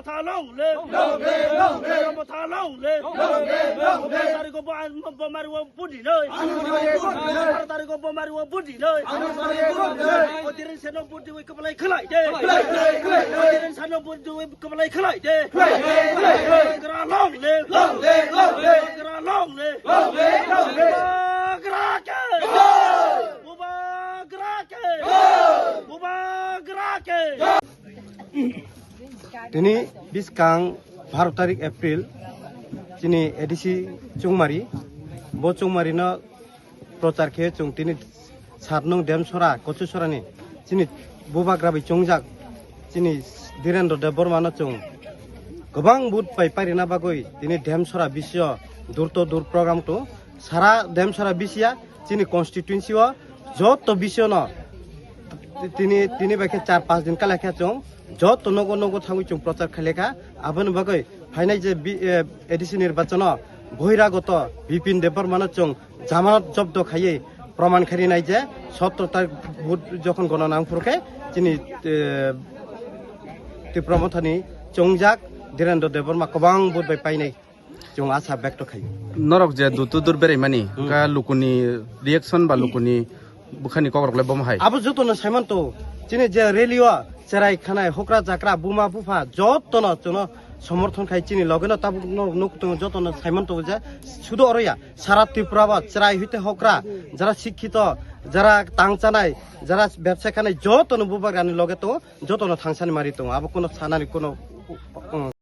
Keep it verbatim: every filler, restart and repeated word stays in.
Tha long live! Long live! Long live! Tha long live! Long live! Long live! Tarigo bo an bo mari wo budi noi. Tarigo bo mari wo budi noi. Odirin seno budi wo kabalai khlai de. Odirin seno budi wo kabalai khlai de. Gra long live! Long live! Long live! Gra long live! Long live! Long live! Bubagra ke! Bubagra ke! Bubagra ke! Tini biskang baro tarik April, chini A D C Chungmari, bo Chungmari no prochar khe chung tini sat nung Demsora, Kochusora ni chini bubagra bai chongjak chini Dhirendra Debbarma no chung kwbang vote pai pairina bagwi tini Demsora bisio dur to dur program to sara Demsora bisiya chini constituency o joto bisio no tini, tini bai khe char panch din kala khe chung joto nogo nogo thangwi chung prochar khailekha. Aboni bagwi phainai je bi-, eh, A D C nirbachano bohiragoto Bipin Debbarmano chung jamanat jobdo khaiwi proman kharinai je sotro tarik vote jokhon gonona wngphuru khe chini, eh, Tipra Mothani chongjak Dhirendra Debbarma kwbang vote bai painai. Chwng asa bekto khaio. Norok je dur to dur beraimani, hmm, wngkha lukuni reaction ba lukuni bwkhani kokrok le bomo hai. Abo jotono saimanto, chini je rally o cherai khanai, hokra jakra, buma bupha, jotono chwngno somorthon khai chini logeno tabuk norok nuk tongo, jotono saimanto je sudo oroya, sara Tripura bo cherai hwite hokra, jara sikhito, jara tang chanai, jara bebsa khanai, jotono bubagrani loge tongo, jotono thangsani mari tongo, abo kono sanani kono, hmm.